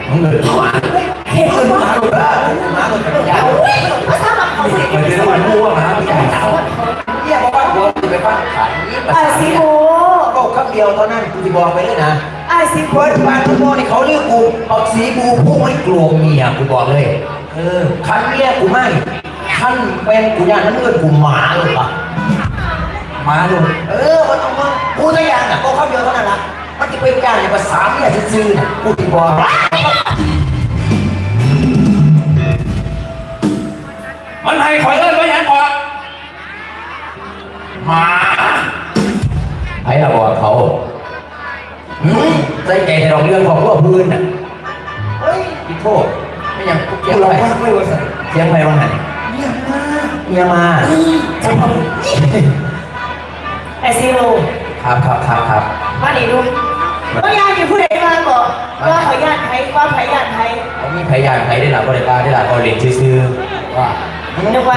ມຶງເອີ້ນໝາ ເຫັນໝາໂລດເດີ ໝາໂລດ ຢ່າ ໂອ້ຍ ພາສາບ້ານເຮົາ ໄປເອີ້ນໝູ່ວ່າໝາ ເອີຍ ບໍ່ວ່າຜົວຊິໄປຟັງໃຜ ອ້າຍສີບູ ເວົ້າຄຳດຽວເທົ່ານັ້ນ ກູຊິບອກໄປເລີຍນະ ອ້າຍສີບູ ເບິດບ້ານເບິດໝູ່ນີ້ ເຂົາລືກູ ບັກສີບູ ຜູ້ມັນກວມເມຍ ກູບອກເລີຍ ເອີ ຄັນເມຍກູມານີ້ ຄັນແມ່ນກູຢ້ານມັນເອີ້ນກູໝາໂລດວ່າ ໝາໂລດ ເອີ ບໍ່ຕ້ອງເບິ່ງ ກູຕະຢ່າງນະ ເວົ້າຄຳດຽວເທົ່ານັ້ນລະ ມັນຊິໄປຢ້ານຫຍັງພາສາເມຍຊື່ໆນະ ກູຊິບອກ ມັນໃຫ້ຂ້ອຍເອີ້ນວ່າຫຍັງເກາະ? ໝາ ໃຜລະບອກເຂົາ? ຫື ໃສ່ໃຈແຕ່ດອກເລື່ອງຄອບຄົວຜູ້ອື່ນນະ. ເຮີ້ຍ ອີໂພ ແມ່ນຫຍັງ? ສຽງໃຜ? ສຽງໃຜວ່າຫັ້ນ? ເມຍມາ ເມຍມາ. ເອີ ເຈົ້າ ອ້າຍສີບູ ຄັບ ຄັບ ຄັບ ຄັບ ມານີ້ດູ ມາ ບໍ່ຢ່າງທີ່ຜູ້ໃດວ່າເກາະ ວ່າຂ້ອຍຢ້ານໃຜ ວ່າໃຜຢ້ານໃຜ ບໍ່ມີໃຜຢ້ານໃຜເດ້ລະ ບໍ່ໄດ້ວ່າເດ້ລະ ເວົ້າຫຼິ້ນຊື່ໆ ວ່າ ນຶກວ່າ